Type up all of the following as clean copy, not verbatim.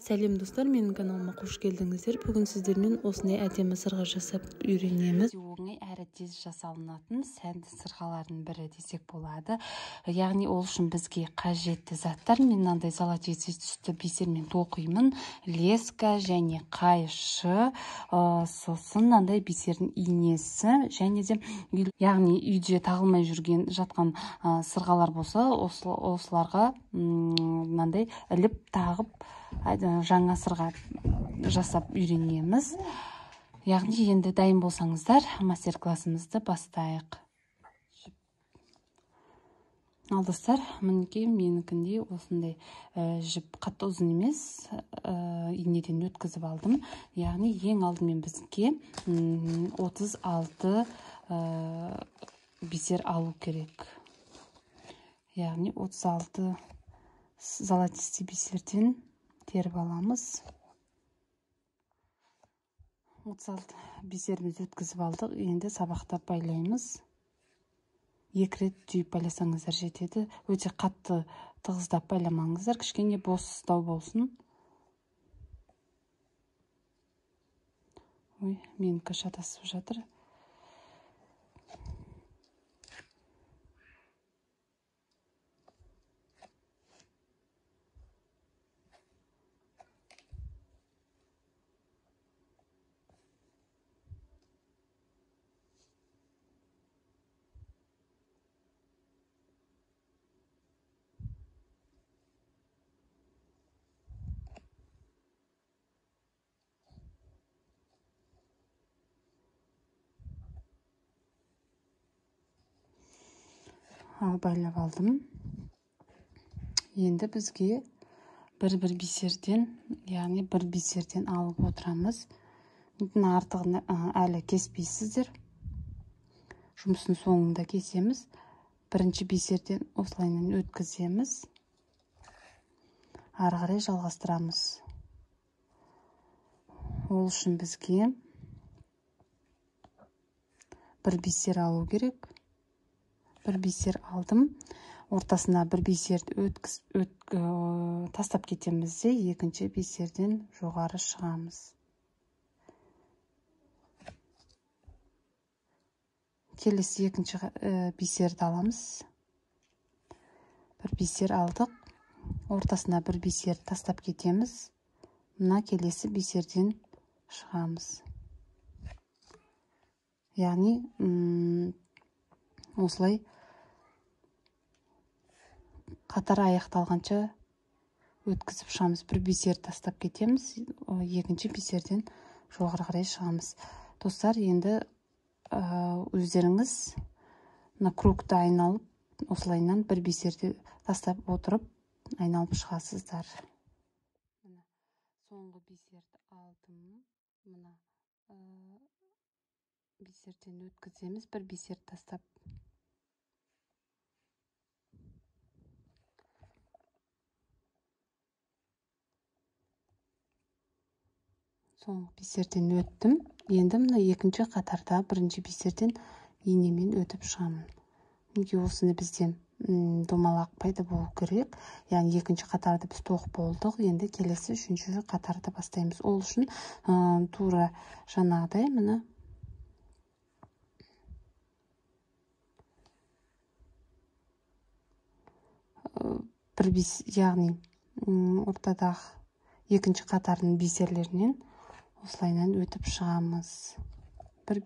Сәлем достар, менің каналыма қош келдіңіздер. Бүгін сіздермен осындай әдемі сырға жасап үйренеміз. Оңай әрі тез жасалынатын сәнді сырғалардың бірі десек болады. Яғни ол үшін бізге қажетті заттар. Мен мынандай золотистый түсті бисермен тоқимын, леска және қайшы, сосын мынандай бисердің инесі және де яғни үйде тағылмай жүрген жатқан сырғалар болса, осыларға мынандай іліп тағып жаңа сырға жасап үйренеміз. Яғни енді дайын болсаңыздар, мастер-классымызды бастайық. Ал достар, мінекей менікіндей осындай жіп қатты ұзын емес, инеден өткізіп алдым. Яғни ең алдымен бізге 36 бисер алу керек. Яғни 36 золотистый бисерден теріп аламыз. 36 бисерімізді өткізіп алдық. Енді сабақтап байлаймыз. 2 рет түйіп байласаңыздар жетеді. Өте қатты тығыздап байламаңыздар, кішкене бостау болсын. Ой, менікі шатасып жатыр. Ал байлап алдым. Енді бізге бір-бір бисерден, яғни бір бисерден алып отырамыз. Мұның артығын әлі кеспейсіздер. Жұмыстың соңында кесеміз. Бірінші бисерден осылайынан өткіземіз. Ары қарай жалғастырамыз. Ол үшін бізге бір бисер алу керек. Бір бисер алдым. Ортасына бір бисерді тастап кетеміз де, екінші бисерден жоғары шығамыз. Келесі екінші бисерді аламыз. Бір бисер алдық. Ортасына бір бисер тастап кетеміз. Мына келесі бисерден шығамыз. Яғни, осылай қатар аяқталғанша өткізіп шығамыз. Бір бисер тастап кетеміз, екінші бисерден жоғары қарай шығамыз. Достар, енді өздеріңіз мына кругты айналып, осылайынан бір бисерді тастап отырып айналып шығасыздар. Мына соңғы бисерді алдым. Мына бисерден өткіземіз, бір бисер тастап. Соңғы бисерден өттім. Енді мына екінші қатарда бірінші бисерден инемен өтіп шығамын. Мінекей осыны бізде домалақ пайда болу керек. Яғни екінші қатарды біз тоқып болдық. Енді келесі үшінші қатарды бастаймыз. Ол үшін тура жаңағыдай мына бір бис, яғни ортадағы екінші қатардың бисерлерінен осылайынан өтіп шығамыз. Бір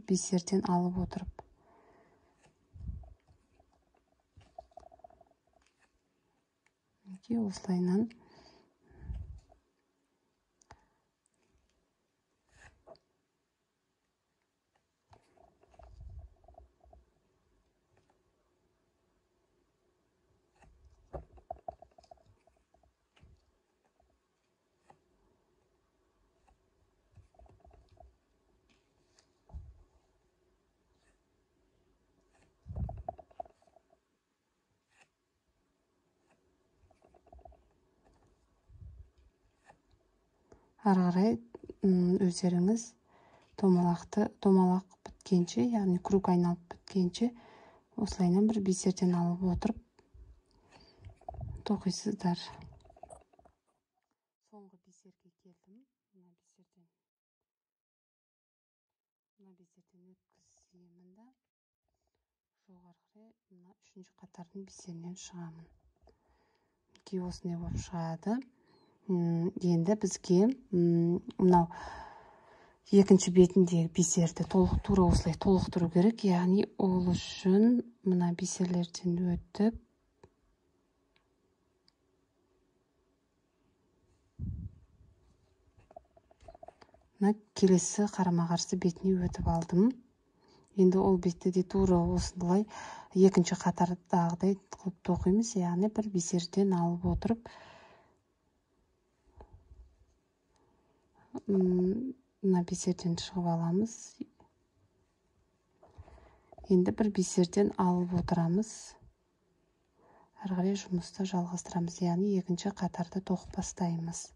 бисерден алып отырып. Мінекей осылайынан ары қарай өздеріңіз домалақ біткенше, яғни круг айналып біткенше осылайынан бір бисерден алып отырып тоқисыздар. Соңғы бисерге келдім. Мына бисерден өткіземін да жоғары қарай мына үшінші қатардың бисерінен шығамын. Мінекей осындай болып шығады. Енді бізге мынау екінші бетіндегі бисерді толық тура осылай толықтыру керек. Яғни ол үшін мына бисерлерден өтіп мына келесі қарама-қарсы бетіне өтіп алдым. Енді ол бетті де тура осылай екінші қатардағыдай қылып тоқимыз. Яғни бір бисерден алып отырып мына бисерден шығып аламыз. Енді бір бисерден алып отырамыз. Әрі қарай жұмысты жалғастырамыз. Яғни екінші қатарды тоқып бастаймыз.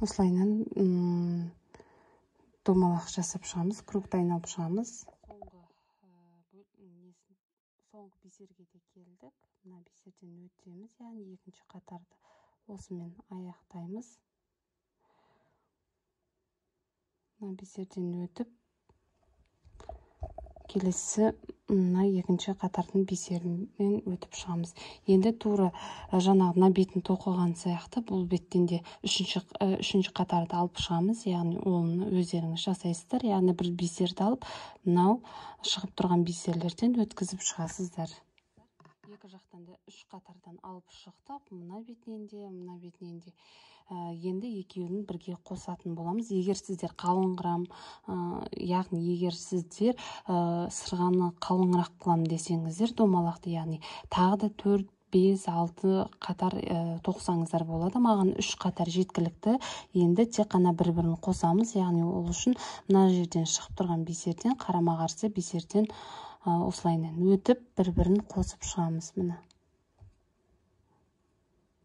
Осылайынан домалақ жасап шығамыз, кругты айналып шығамыз. Соңғы бисерге де келдік. Мына бисерден өтеміз, яғни екінші қатарды осымен аяқтаймыз. Мына бисерден өтіп, келесі мына екінші қатардың бисерінен өтіп шығамыз. Енді тура жаңағы мына бетін тоқыған сияқты бұл беттен де үшінші қатарды алып шығамыз. Яғни оны өздеріңіз жасайсыздар. Яғни бір бисерді алып, мынау шығып тұрған бисерлерден өткізіп шығасыздар. Екі жақтан да үш қатардан алып шықтық. Мына бетінен де, мына бетінен де. Енді екеуін бірге қосатын боламыз. Егер сіздер қалыңғырам, яғни егер сіздер сырғаны қалыңырақ қылам десеңіздер, домалақты, яғни тағы да 4, 5, 6 қатар тоқсаңыздар болады. Маған 3 қатар жеткілікті. Енді тек қана бір-бірін қосамыз. Яғни ол үшін мына жерден шығып тұрған бисерден, қарама-қарсы бисерден осылайынан өтіп бір-бірін қосып шығамыз. Мына.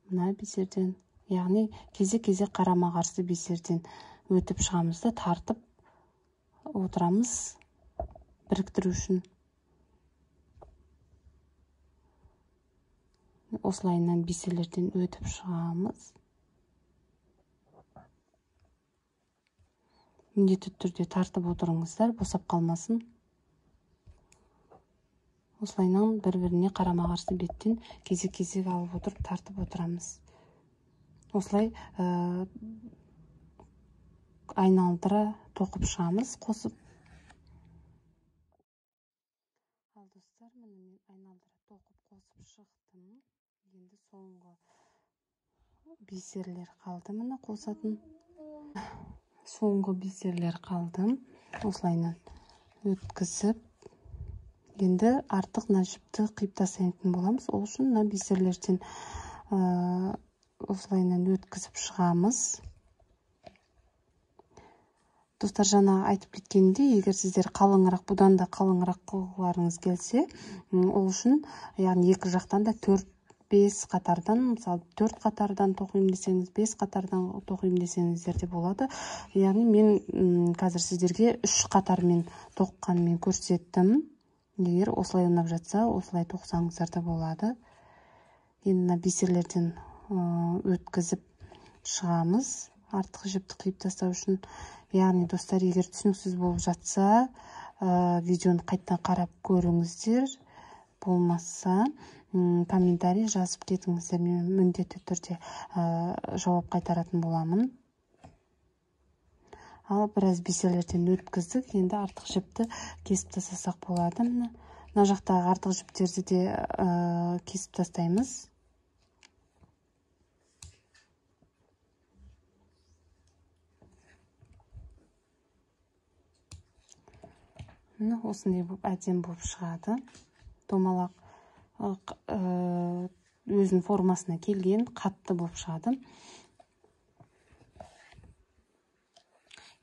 Мына бисерден, яғни кезек-кезек қарама-қарсы бисерден өтіп шығамыз да тартып отырамыз біріктіру үшін. Осылайынан бисерлерден өтіп шығамыз. Міндетті түрде тартып отырыңыздар, босап қалмасын. Осылайынан бір-біріне қарама-қарсы беттен кезек-кезек алып отырып тартып отырамыз. Осылай айналдыра тоқып шығамыз, қосып. Ал достар, міне мен айналдыра тоқып қосып шықтым. Енді соңғы бисерлер қалды, міне қосатын. Соңғы бисерлер қалды. Осылайынан өткізіп, енді артық мына жіпті қиып тастайтын боламыз. Ол үшін мына бисерлерден осылайынан өткізіп шығамыз. Достар, жаңа айтып кеткенімдей, егер сіздер қалыңырақ, бұдан да қалыңырақ қылғыларыңыз келсе, ол үшін, яғни екі жақтан да 4-5 қатардан, мысалы 4 қатардан тоқимын десеңіз, 5 қатардан тоқимын десеңіздер де болады. Яғни мен қазір сіздерге 3 қатармен тоққанмен көрсеттім. Егер осылай ұнап жатса, осылай тоқсаңыздар да болады. Енді мына бисерлерден өткізіп шығамыз, артық жіпті қиып тастау үшін. Яғни достар, егер түсініксіз болып жатса, видеоны қайтадан қарап көріңіздер. Болмаса, комментарий жазып кетіңіздер, мен міндетті түрде жауап қайтаратын боламын. Ал біраз бисерлерден өткіздік, енді артық жіпті кесіп тастасақ болады. Мына жақтағы артық жіптерді де кесіп тастаймыз. Міне осындай болып әдемі болып шығады. Домалақ Өзінің формасына келген, қатты болып шығады.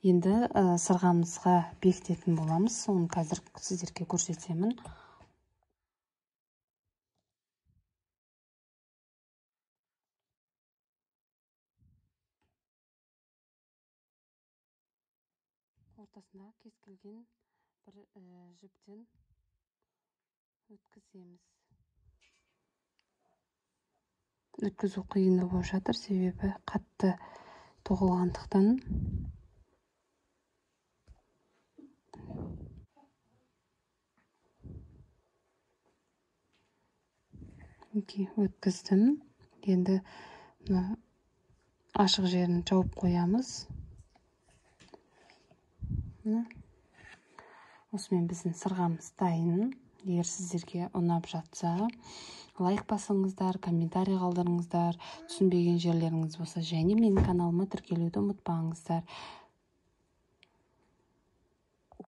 Енді сырғамызға бекітетін боламыз. Соны қазір сіздерге көрсетемін. Ортасына кез келген бір жіптен өткіземіз. Өткізу қиындау болып жатыр, себебі қатты тоқылғандықтан. Өткіздім. Енді мына ашық жерін жауып қоямыз. Осымен біздің сырғамыз дайын. Егер сіздерге ұнап жатса, лайк басыңыздар, комментарий қалдырыңыздар, түсінбеген жерлеріңіз болса, және менің каналыма тіркелуді ұмытпаңыздар.